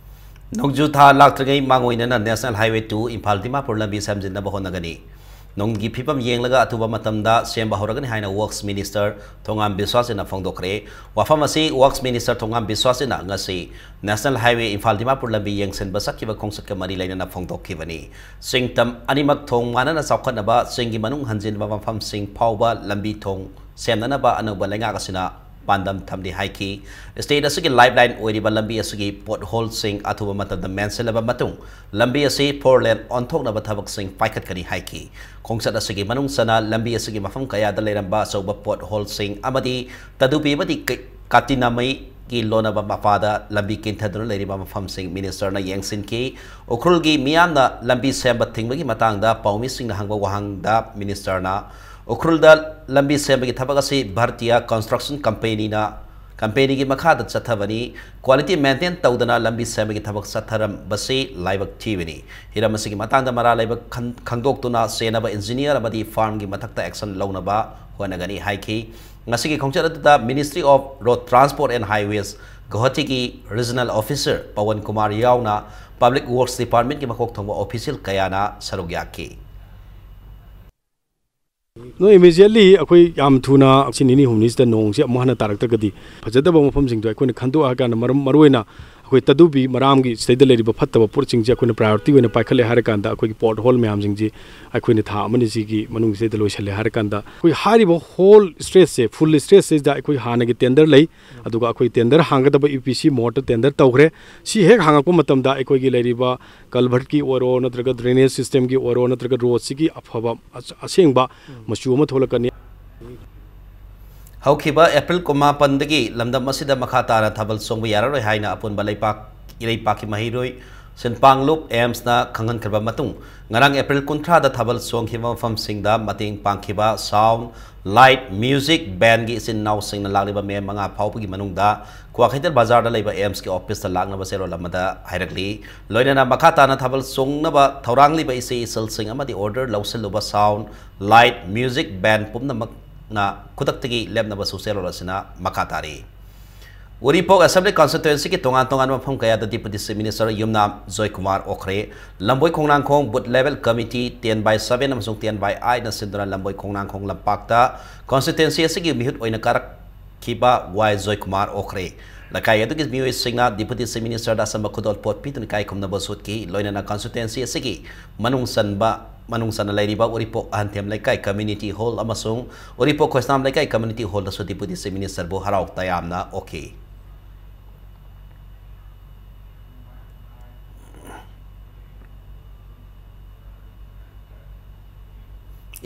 ꯅꯣꯡꯖꯨ ꯊꯥ ꯂꯥꯛꯇ꯭ꯔꯤꯉꯩ ꯃꯥꯡꯑꯣꯏꯅꯅ National Highway two Imphal Dimapur ꯂꯝꯕꯤ ꯁꯦꯝꯖꯤꯟꯅꯕ ꯍꯣꯠꯅꯒꯅꯤ꯫ ꯅꯣꯡꯒꯤ ꯐꯤꯕꯝ ꯌꯦꯡꯂꯒ ꯑꯊꯨꯕ ꯃꯇꯝꯗ ꯁꯦꯝꯕ ꯍꯧꯔꯒꯅꯤ ꯍꯥꯏꯅ Works Minister ꯊꯣꯉꯥꯝ ꯕꯤꯁ꯭ꯋꯥꯁꯖꯤꯅ ꯐꯣꯡꯗꯣꯛꯈ꯭ꯔꯦ꯫ ꯋꯥꯐꯝ ꯑꯁꯤ Works Minister ꯊꯣꯉꯥꯝ ꯕꯤꯁ꯭ꯋꯥꯁꯖꯤꯅ ꯉꯁꯤ National Highway ꯏꯝꯐꯥꯜ ꯗꯤꯃꯥꯄꯨꯔ ꯂꯝꯕꯤ ꯌꯦꯡꯁꯤꯟꯕ ꯆꯠꯈꯤꯕ ꯈꯣꯡꯆꯠꯀ ꯃꯔꯤ ꯂꯩꯅꯅ ꯐꯣꯡꯗꯣꯛꯈꯤꯕꯅꯤ꯫ ꯆꯤꯡ ꯇꯝ ꯑꯅꯤꯃꯛ ꯊꯣꯡ ꯃꯥꯟꯅꯅ ꯆꯥꯎꯈꯠꯅꯕ, ꯆꯤꯡꯒꯤ ꯃꯅꯨꯡ ꯍꯟꯖꯤꯟꯕ ꯃꯐꯝꯁꯤꯡ ꯐꯥꯎꯕ ꯂꯝꯕꯤ ꯊꯣꯡ ꯁꯦꯝꯅꯅꯕ ꯑꯅꯧꯕ ꯂꯩꯉꯥꯛ ꯑꯁꯤꯅ ꯄꯥꯟꯗꯝ ꯊꯝꯂꯤ ꯍꯥꯏꯈꯤ꯫ State ꯑꯁꯤꯒꯤ lifeline ꯑꯣꯏꯔꯤꯕ ꯂꯝꯕꯤ ꯑꯁꯤꯒꯤ potholeꯁꯤꯡ ꯑꯊꯨꯕ ꯃꯇꯝꯗ ꯃꯦꯟꯁꯤꯜꯂꯕ ꯃꯇꯨꯡ, ꯂꯝꯕꯤ ꯑꯁꯤ four lane ꯑꯣꯟꯊꯣꯛꯅꯕ ꯊꯕꯛꯁꯤꯡ ꯄꯥꯏꯈꯠꯀꯅꯤ ꯍꯥꯏꯈꯤ꯫ ꯈꯣꯡꯆꯠ ꯑꯁꯤꯒꯤ ꯃꯅꯨꯡ ꯆꯟꯅ ꯂꯝꯕꯤ ꯑꯁꯤꯒꯤ ꯃꯐꯝ ꯀꯌꯥꯗ ꯂꯩꯔꯝꯕ ꯑꯆꯧꯕ potholeꯁꯤꯡ ꯑꯃꯗꯤ ꯇꯗꯨꯄꯤ ꯑꯃꯗꯤ ꯀ-, ꯀꯥꯇꯤꯅꯥꯃꯩꯒꯤ ꯂꯣꯟꯅꯕ ꯃꯄꯥꯗ ꯂꯝꯕꯤ ꯀꯤꯟꯊꯗꯨꯅ ꯂꯩꯔꯤꯕ ꯃꯐꯝꯁꯤꯡ Ministerꯅ ꯌꯦꯡꯁꯤꯟꯈꯤ꯫ ꯎꯈ꯭ꯔꯨꯜꯒꯤ ꯃꯤꯌꯥꯝꯅ ꯂꯝꯕꯤ ꯁꯦꯝꯕ ꯊꯤꯡꯕꯒꯤ ꯃꯇꯥꯡꯗ ꯄꯥꯎꯃꯤꯁꯤꯡꯅ ꯍꯪꯕ ꯋꯥꯍꯪꯗ Ministerꯅ ꯎꯈ꯭ꯔꯨꯜꯗ ꯂꯝꯕꯤ ꯁꯦꯝꯕꯒꯤ ꯊꯕꯛ ꯑꯁꯤ ꯚꯥꯔꯇꯤꯌꯥ Construction Companyꯅ, companyꯒꯤ ꯃꯈꯥꯗ ꯆꯠꯊꯕꯅꯤ꯫ Quality maintain ꯇꯧꯗꯅ ꯂꯝꯕꯤ ꯁꯦꯝꯕꯒꯤ ꯊꯕꯛ ꯆꯠꯊꯔꯝꯕꯁꯤ ꯂꯥꯏꯕꯛ ꯊꯤꯕꯅꯤ꯫ ꯍꯤꯔꯝ ꯑꯁꯤꯒꯤ ꯃꯇꯥꯡꯗ ꯃꯔꯥ ꯂꯩꯕ ꯈꯟ-, ꯈꯪꯗꯣꯛꯇꯨꯅ ꯆꯦꯟꯅꯕ engineer ꯑꯃꯗꯤ firmꯒꯤ ꯃꯊꯛꯇ action ꯂꯧꯅꯕ ꯍꯣꯠꯅꯒꯅꯤ ꯍꯥꯏꯈꯤ꯫ ꯉꯁꯤꯒꯤ ꯈꯣꯡꯆꯠ ꯑꯗꯨꯗ Ministry of Road Transport and Highways ꯒꯧꯍꯥꯇꯤꯒꯤ Regional Officer Pawan Kumar ꯌꯥꯎꯅ Public Works Departmentꯀꯤ ꯃꯀꯣꯛ ꯊꯣꯡꯕ official ꯀꯌꯥꯅ ꯁꯔꯨꯛ ꯌꯥꯈꯤ꯫ ꯅꯣꯏ, immediately ꯑꯩꯈꯣꯏ ꯌꯥꯝ ꯊꯨꯅ ꯉꯁꯤ ꯅꯤꯅꯤ ꯍꯨꯝꯅꯤꯁꯤꯗ ꯅꯣꯡꯁꯤ ꯑꯃꯨꯛ ꯍꯟꯅ ꯇꯥꯔꯛꯇ꯭ꯔꯒꯗꯤ ꯐꯖꯗꯕ ꯃꯐꯝꯁꯤꯡꯗꯣ ꯑꯩꯈꯣꯏꯅ ꯈꯟꯗꯣꯛꯑꯀꯥꯟꯗ, ꯃꯔꯝ, ꯃꯔꯨꯑꯣꯏꯅ ꯑꯩꯈꯣꯏ ꯇꯗꯨꯕꯤ ꯃꯔꯥꯝꯒꯤ ꯁꯤꯗꯩꯗ ꯂꯩꯔꯤꯕ ꯐꯠꯇꯕ ꯄꯣꯠꯁꯤꯡꯁꯦ ꯑꯩꯈꯣꯏꯅ priority ꯑꯣꯏꯅ ꯄꯥꯏꯈꯠꯂꯦ ꯍꯥꯏꯔꯀꯥꯟꯗ, ꯑꯩꯈꯣꯏꯒꯤ pothole ꯃꯌꯥꯝꯁꯤꯡꯁꯤ ꯑꯩꯈꯣꯏꯅ ꯊꯥ ꯑꯃꯅꯤ ꯁꯤꯒꯤ ꯃꯅꯨꯡꯁꯤꯗꯩꯗ ꯂꯣꯏꯁꯤꯜꯂꯦ ꯍꯥꯏꯔꯀꯥꯟꯗ, ꯑꯩꯈꯣꯏ ꯍꯥꯏꯔꯤꯕ whole stretchꯁꯦ, full stretchꯁꯤꯗ ꯑꯩꯈꯣꯏ ꯍꯥꯟꯅꯒꯤ tender ꯂꯩ, ꯑꯗꯨꯒ ꯑꯩꯈꯣꯏ tender ꯍꯥꯡꯒꯗꯕ EPC modeꯇ tender ꯇꯧꯈ꯭ꯔꯦ꯫ ꯁꯤ ꯍꯦꯛ ꯍꯥꯡꯉꯛꯄ ꯃꯇꯝꯗ ꯑꯩꯈꯣꯏꯒꯤ ꯂꯩꯔꯤꯕ culvertꯀꯤ ꯑꯣꯏꯔꯣ, ꯅꯠꯇ꯭ꯔꯒ drainage systemꯒꯤ ꯑꯣꯏꯔꯣ, ꯅꯠꯇ꯭ꯔꯒ roadꯁꯤꯒꯤ ꯑꯐꯕ ꯑꯁ-, ꯑꯁꯦꯡꯕ ꯃꯆꯨ ꯑꯃ ꯊꯣꯛꯂꯛꯀꯅꯤ꯫ ꯍꯧꯈꯤꯕ April ꯀꯨꯟꯃꯥꯄꯟꯗꯒꯤ ꯂꯝꯗꯝ ꯑꯁꯤꯗ ꯃꯈꯥ ꯇꯥꯅ ꯊꯥꯕꯜ ꯆꯣꯡꯕ ꯌꯥꯔꯔꯣꯏ ꯍꯥꯏꯅ ꯑꯄꯨꯟꯕ ꯂꯩꯄꯥꯛ ꯏꯔꯩꯄꯥꯛꯀꯤ ꯃꯍꯩꯔꯣꯏ ꯁꯤꯟꯄꯥꯡꯂꯨꯞ AIIMSꯅ ꯈꯪꯍꯟꯈ꯭ꯔꯕ ꯃꯇꯨꯡ, ꯉꯔꯥꯡ April ꯀꯨꯟꯊ꯭ꯔꯥꯗ ꯊꯥꯕꯜ ꯆꯣꯡꯈꯤꯕ ꯃꯐꯝꯁꯤꯡꯗ ꯃꯇꯦꯡ ꯄꯥꯡꯈꯤꯕ sound, light, music bandꯒꯤ ꯏꯆꯤꯟ ꯏꯅꯥꯎꯁꯤꯡꯅ ꯂꯥꯛꯂꯤꯕ May ꯃꯉꯥ ꯐꯥꯎꯕꯒꯤ ꯃꯅꯨꯡꯗ ꯀ꯭ꯋꯥꯀꯩꯊꯦꯜ ꯕꯖꯥꯔꯗ ꯂꯩꯕ AIIMSꯀꯤ officeꯇ ꯂꯥꯛꯅꯕ ꯆꯦꯔꯣꯜ ꯑꯃꯗ ꯍꯥꯏꯔꯛꯂꯤ꯫ ꯂꯣꯏꯅꯅ ꯃꯈꯥ ꯇꯥꯅ ꯊꯥꯕꯜ ꯆꯣꯡꯅꯕ ꯊꯧꯔꯥꯡꯂꯤꯕ ꯏꯆꯦ ꯏꯆꯜꯁꯤꯡ ꯑꯃꯗꯤ order ꯂꯧꯁꯤꯜꯂꯨꯕ sound, light, music band ꯄꯨꯝꯅꯃꯛꯅ ꯈꯨꯗꯛꯇꯒꯤ ꯂꯦꯞꯅꯕꯁꯨ ꯆꯦꯔꯣꯜ ꯑꯁꯤꯅ ꯃꯈꯥ ꯇꯥꯔꯤ꯫ ꯎꯔꯤꯄꯣꯛ Assembly Constituency-ꯒꯤ ꯇꯣꯉꯥꯟ ꯇꯣꯉꯥꯟꯕ ꯃꯐꯝ ꯀꯌꯥꯗ Deputy Chief Minister Yumnam Joykumar ꯑꯣꯛꯈ꯭ꯔꯦ꯫ ꯂꯝꯕꯣꯏ Khongnangkhong Booth Level Committee ten by seven ꯑꯃꯁꯨꯡ ten by eight-ꯅ ꯁꯤꯟꯗꯨꯅ ꯂꯝꯕꯣꯏ ꯈꯣꯡꯅꯥꯡꯈꯣꯡ ꯂꯝꯄꯥꯛꯇ constituency ꯑꯁꯤꯒꯤ ꯃꯤꯍꯨꯠ ꯑꯣꯏꯅ ꯀꯥꯔꯛꯈꯤꯕ ꯋꯥꯏ ꯖꯣꯏꯀꯨꯃꯥꯔ ꯑꯣꯛꯈ꯭ꯔꯦ꯫ ꯂꯩꯀꯥꯏ ꯑꯗꯨꯒꯤ ꯃꯤꯑꯣꯏꯁꯤꯡꯅ Deputy Chief Minister-ꯗ ꯑꯆꯝꯕ ꯈꯨꯗꯣꯜꯄꯣꯠ ꯄꯤꯗꯨꯅ ꯏꯀꯥꯏ ꯈꯨꯝꯅꯕ ꯎꯠꯈꯤ꯫ ꯂꯣꯏꯅꯅ constituency ꯑꯁꯤꯒꯤ ꯃꯅꯨꯡ ꯆꯟꯕ, ꯃꯅꯨꯡ ꯆꯟꯅ ꯂꯩꯔꯤꯕ ꯎꯔꯤꯄꯣꯛ ꯑꯍꯟꯊꯦꯝ ꯂꯩꯀꯥꯏ Community Hall ꯑꯃꯁꯨꯡ ꯎꯔꯤꯄꯣꯛ ꯈꯣꯏꯁꯅꯥꯝ ꯂꯩꯀꯥꯏ Community Hall-ꯗꯁꯨ Deputy Chief Minister-ꯕꯨ ꯍꯔꯥꯎ ꯇꯌꯥꯝꯅ ꯑꯣꯛꯈꯤ꯫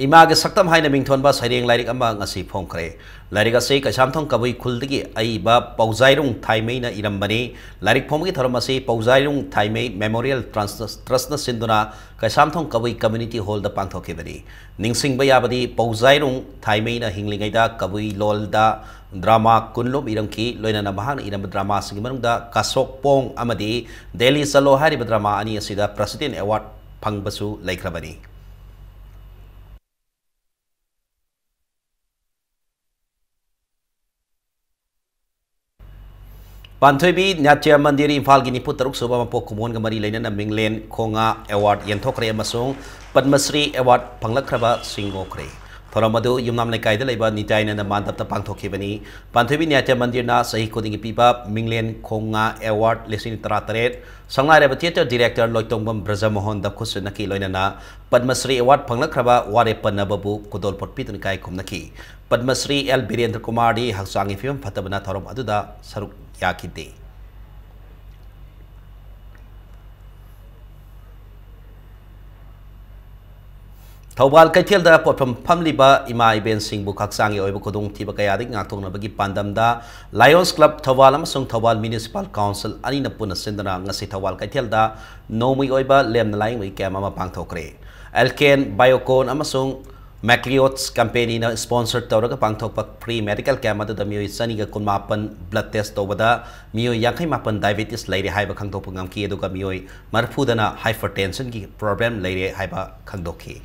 ꯏꯃꯥꯒꯤ ꯁꯛꯇꯝ ꯍꯥꯏꯅ ꯃꯤꯡꯊꯣꯟꯕ ꯁꯩꯔꯦꯡ ꯂꯥꯏꯔꯤꯛ ꯑꯃ ꯉꯁꯤ ꯐꯣꯡꯈ꯭ꯔꯦ꯫ ꯂꯥꯏꯔꯤꯛ ꯑꯁꯤ ꯀꯩꯁꯥꯝꯊꯣꯡ ꯀꯕꯨꯏ ꯈꯨꯜꯗꯒꯤ ꯑꯏꯕ ꯄꯥꯎꯖꯥꯏꯔꯨꯡ ꯊꯥꯏꯃꯩꯅ ꯏꯔꯝꯕꯅꯤ꯫ ꯂꯥꯏꯔꯤꯛ ꯐꯣꯡꯕꯒꯤ ꯊꯧꯔꯝ ꯑꯁꯤ ꯄꯥꯎꯖꯥꯏꯔꯨꯡ ꯊꯥꯏꯃꯩ Memorial Trust, Trust-ꯅ ꯁꯤꯟꯗꯨꯅ ꯀꯩꯁꯥꯝꯊꯣꯡ ꯀꯕꯨꯏ Community Hall-ꯗ ꯄꯥꯡꯊꯣꯛꯈꯤꯕꯅꯤ꯫ ꯅꯤꯡꯁꯤꯡꯕ ꯌꯥꯕꯗꯤ ꯄꯥꯎꯖꯥꯏꯔꯨꯡ ꯊꯥꯏꯃꯩꯅ ꯍꯤꯡꯂꯤꯉꯩꯗ ꯀꯕꯨꯏ ꯂꯣꯜꯗ drama ꯀꯨꯟꯂꯣꯝ ꯏꯔꯝꯈꯤ꯫ ꯂꯣꯏꯅꯅ ꯃꯍꯥꯛꯅ ꯏꯔꯝꯕ drama-ꯁꯤꯡꯒꯤ ꯃꯅꯨꯡꯗ ꯀꯥꯁꯣꯛꯄꯣꯡ ꯑꯃꯗꯤ ꯗꯦꯜꯂꯤ ꯆꯠꯂꯣ ꯍꯥꯏꯔꯤꯕ drama ꯑꯅꯤ ꯑꯁꯤꯗ President Award ꯐꯪꯕꯁꯨ ꯂꯩꯈ꯭ꯔꯕꯅꯤ꯫ ꯄꯥꯟꯊꯣꯏꯕꯤ ꯅꯥꯇ꯭ꯌ ꯃꯟꯗꯤꯔ ꯏꯝꯐꯥꯜꯒꯤ ꯅꯤꯐꯨ ꯇꯔꯨꯛ ꯁꯨꯕ ꯃꯄꯣꯛ ꯀꯨꯝꯑꯣꯟꯒ ꯃꯔꯤ ꯂꯩꯅꯅ ꯃꯤꯡꯂꯦꯟ ꯈꯣꯡꯉꯥ Award ꯌꯦꯟꯊꯣꯛꯈ꯭ꯔꯦ ꯑꯃꯁꯨꯡ ꯄꯗꯃ ꯁ꯭ꯔꯤ Award ꯐꯪꯂꯛꯈ꯭ꯔꯕꯁꯤꯡ ꯑꯣꯛꯈ꯭ꯔꯦ꯫ ꯊꯧꯔꯝ ꯑꯗꯨ ꯌꯨꯝꯅꯥꯝ ꯂꯩꯀꯥꯏꯗ ꯂꯩꯕ ꯅꯤꯇꯥꯌꯥꯅꯟꯗ ꯃꯟꯗꯞꯇ ꯄꯥꯡꯊꯣꯛꯈꯤꯕꯅꯤ꯫ ꯄꯥꯟꯊꯣꯏꯕꯤ ꯅꯥꯇ꯭ꯌ ꯃꯟꯗꯤꯔꯅ ꯆꯍꯤ ꯈꯨꯗꯤꯡꯒꯤ ꯄꯤꯕ ꯃꯤꯡꯂꯦꯟ ꯈꯣꯡꯉꯥ Award ꯂꯤꯁꯤꯡ ꯇꯔꯥꯇꯔꯦꯠ ꯁꯛꯅꯥꯏꯔꯕ theatre director ꯂꯣꯏꯇꯣꯡꯕꯝ ꯕ꯭ꯔꯖꯃꯣꯍꯟꯗ ꯈꯨꯠꯁꯤꯟꯅꯈꯤ꯫ ꯂꯣꯏꯅꯅ ꯄꯗꯃ ꯁ꯭ꯔꯤ Award ꯐꯪꯂꯛꯈ꯭ꯔꯕ ꯋꯥꯔꯦꯞ ꯄꯟꯅꯕꯕꯨ ꯈꯨꯗꯣꯜꯄꯣꯠ ꯄꯤꯗꯨꯅ ꯏꯀꯥꯏ ꯈꯨꯝꯅꯈꯤ꯫ ꯄꯗꯃ ꯁ꯭ꯔꯤ ꯑꯦꯜ ꯕꯤꯔꯦꯟꯗ꯭ꯔ ꯀꯨꯃꯥꯔꯗꯤ ꯍꯛꯆꯥꯡꯒꯤ ꯐꯤꯕꯝ ꯐꯠꯇꯕꯅ ꯊꯧꯔꯝ ꯑꯗꯨꯗ ꯁꯔꯨꯛ ꯌꯥꯈꯤꯗꯦ꯫ ꯊꯧꯕꯥꯜ ꯀꯩꯊꯦꯜꯗ ꯄꯣꯠꯐꯝ ꯐꯝꯂꯤꯕ ꯏꯃꯥ ꯏꯕꯦꯟꯁꯤꯡꯕꯨ ꯍꯛꯆꯥꯡꯒꯤ ꯑꯣꯏꯕ ꯈꯨꯗꯣꯡꯊꯤꯕ ꯀꯌꯥꯗꯒꯤ ꯉꯥꯛꯊꯣꯛꯅꯕꯒꯤ ꯄꯥꯟꯗꯝꯗ Lions Club ꯊꯧꯕꯥꯜ ꯑꯃꯁꯨꯡ ꯊꯧꯕꯥꯜ Municipal Council ꯑꯅꯤꯅ ꯄꯨꯟꯅ ꯁꯤꯟꯗꯨꯅ ꯉꯁꯤ ꯊꯧꯕꯥꯜ ꯀꯩꯊꯦꯜꯗ ꯅꯣꯡꯃꯒꯤ ꯑꯣꯏꯕ ꯂꯦꯝꯅ ꯂꯥꯏꯌꯦꯡꯕꯒꯤ camp ꯑꯃ ꯄꯥꯡꯊꯣꯛꯈ꯭ꯔꯦ꯫ Alkane Biocon ꯑꯃꯁꯨꯡ Macleods company-ꯅ sponsor ꯇꯧꯔꯒ ꯄꯥꯡꯊꯣꯛꯄ free medical camp ꯑꯗꯨꯗ ꯃꯤꯑꯣꯏ ꯆꯅꯤꯒ ꯀꯨꯟꯃꯥꯄꯟ blood test ꯇꯧꯕꯗ ꯃꯤꯑꯣꯏ ꯌꯥꯡꯈꯩ ꯃꯥꯄꯟ diabetes ꯂꯩꯔꯦ ꯍꯥꯏꯕ ꯈꯪꯗꯣꯛꯄ ꯉꯝꯈꯤ, ꯑꯗꯨꯒ ꯃꯤꯑꯣꯏ ꯃꯔꯤꯐꯨꯗꯅ hypertension-ꯒꯤ problem ꯂꯩꯔꯦ ꯍꯥꯏꯕ ꯈꯪꯗꯣꯛꯈꯤ꯫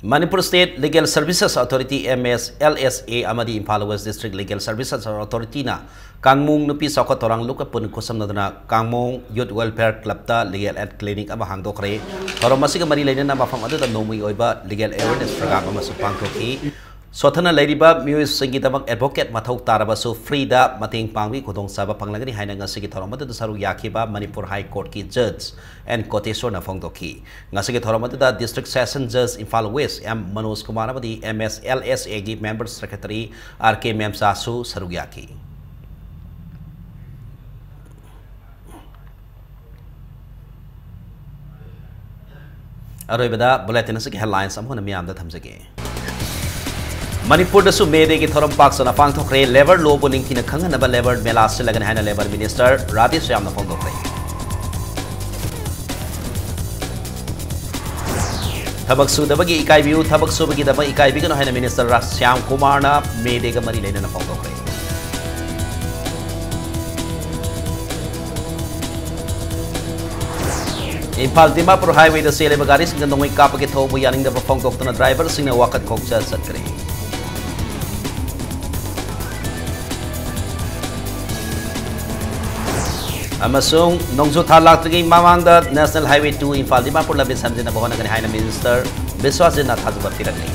Manipur State Legal Services Authority, M S L S A, ꯑꯃꯗꯤ Imphal West District Legal Services Authority-ꯅ ꯀꯥꯡꯃꯣꯡ ꯅꯨꯄꯤ ꯆꯥꯎꯈꯠ ꯊꯧꯔꯥꯡ ꯂꯨꯞꯀ ꯄꯨꯟ ꯈꯨꯠꯁꯝꯅꯗꯨꯅ ꯀꯥꯡꯃꯣꯡ Youth Welfare Club-ꯇ Legal Aid Clinic ꯑꯃ ꯍꯥꯡꯗꯣꯛꯈ꯭ꯔꯦ꯫ ꯊꯧꯔꯝ ꯑꯁꯤꯒ ꯃꯔꯤ ꯂꯩꯅꯅ ꯃꯐꯝ ꯑꯗꯨꯗ ꯅꯣꯡꯃꯒꯤ ꯑꯣꯏꯕ Legal Awareness Program ꯑꯃꯁꯨ ꯄꯥꯡꯊꯣꯛꯈꯤ꯫ ꯁꯣꯠꯊꯅ ꯂꯩꯔꯤꯕ ꯃꯤꯑꯣꯏꯁꯤꯡꯒꯤꯗꯃꯛ advocate ꯃꯊꯧ ꯇꯥꯔꯕꯁꯨ free-ꯗ ꯃꯇꯦꯡ ꯄꯥꯡꯕꯒꯤ ꯈꯨꯗꯣꯡꯆꯥꯕ ꯐꯪꯂꯒꯅꯤ ꯍꯥꯏꯅ ꯉꯁꯤꯒꯤ ꯊꯧꯔꯝ ꯑꯗꯨꯗ ꯁꯔꯨꯛ ꯌꯥꯈꯤꯕ ꯃꯅꯤꯄꯨꯔ High Court-ꯀꯤ Judge N ꯀꯣꯇꯦꯁꯣꯔꯅ ꯐꯣꯡꯗꯣꯛꯈꯤ꯫ ꯉꯁꯤꯒꯤ ꯊꯧꯔꯝ ꯑꯗꯨꯗ District Session Judge Imphal West M Manoj Kumar ꯑꯃꯗꯤ M S L S A-ꯒꯤ Member Secretary R K ꯃꯦꯝꯆꯥꯁꯨ ꯁꯔꯨꯛ ꯌꯥꯈꯤ꯫ ꯑꯔꯣꯏꯕꯗ bulletin ꯑꯁꯤꯒꯤ headlines ꯑꯃꯨꯛ ꯍꯟꯅ ꯃꯤꯌꯥꯝꯗ ꯊꯝꯖꯒꯦ꯫ ꯃꯅꯤꯄꯨꯔꯗꯁꯨ May Day-ꯒꯤ ꯊꯧꯔꯝ ꯄꯥꯛ ꯆꯥꯎꯅ ꯄꯥꯡꯊꯣꯛꯈ꯭ꯔꯦ꯫ Labour law-ꯕꯨ ꯅꯤꯡꯊꯤꯅ ꯈꯪꯍꯟꯅꯕ labour ꯃꯦꯂꯥ ꯁꯤꯜꯂꯒꯅꯤ ꯍꯥꯏꯅ labour minister ꯔꯥꯙꯦ ꯁ꯭ꯌꯥꯝꯅ ꯐꯣꯡꯗꯣꯛꯈ꯭ꯔꯦ꯫ ꯊꯕꯛ ꯁꯨꯗꯕꯒꯤ ꯏꯀꯥꯏꯕꯤꯌꯨ, ꯊꯕꯛ ꯁꯨꯕꯒꯤꯗꯃꯛ ꯏꯀꯥꯏꯕꯤꯒꯅꯨ ꯍꯥꯏꯅ minister ꯔꯥ-, ꯁ꯭ꯌꯥꯝ ꯀꯨꯃꯥꯔꯅ May Day-ꯒ ꯃꯔꯤ ꯂꯩꯅꯅ ꯐꯣꯡꯗꯣꯛꯈ꯭ꯔꯦ꯫ ꯏꯝꯐꯥꯜ ꯗꯤꯃꯥꯄꯨꯔ highway-ꯗ ꯆꯦꯜꯂꯤꯕ ꯒꯥꯔꯤꯁꯤꯡꯗ ꯅꯣꯡꯃꯩ ꯀꯥꯞꯄꯒꯤ ꯊꯧꯑꯣꯡꯕꯨ ꯌꯥꯅꯤꯡꯗꯕ ꯐꯣꯡꯗꯣꯛꯇꯨꯅ driver-ꯁꯤꯡꯅ ꯋꯥꯀꯠ ꯈꯣꯡꯆꯠ ꯆꯠꯈ꯭ꯔꯦ꯫ ꯑꯃꯁꯨꯡ ꯅꯣꯡꯖꯨ ꯊꯥ ꯂꯥꯛꯇ꯭ꯔꯤꯉꯩ ꯃꯃꯥꯡꯗ National Highway two Imphal Dimapur ꯂꯝꯕꯤ ꯁꯝꯖꯤꯟꯅꯕ ꯍꯣꯠꯅꯒꯅꯤ ꯍꯥꯏꯅ minister ꯕꯤꯁ꯭ꯋꯥꯖꯤꯠꯅ ꯊꯥꯖꯕ ꯄꯤꯔꯛꯂꯤ꯫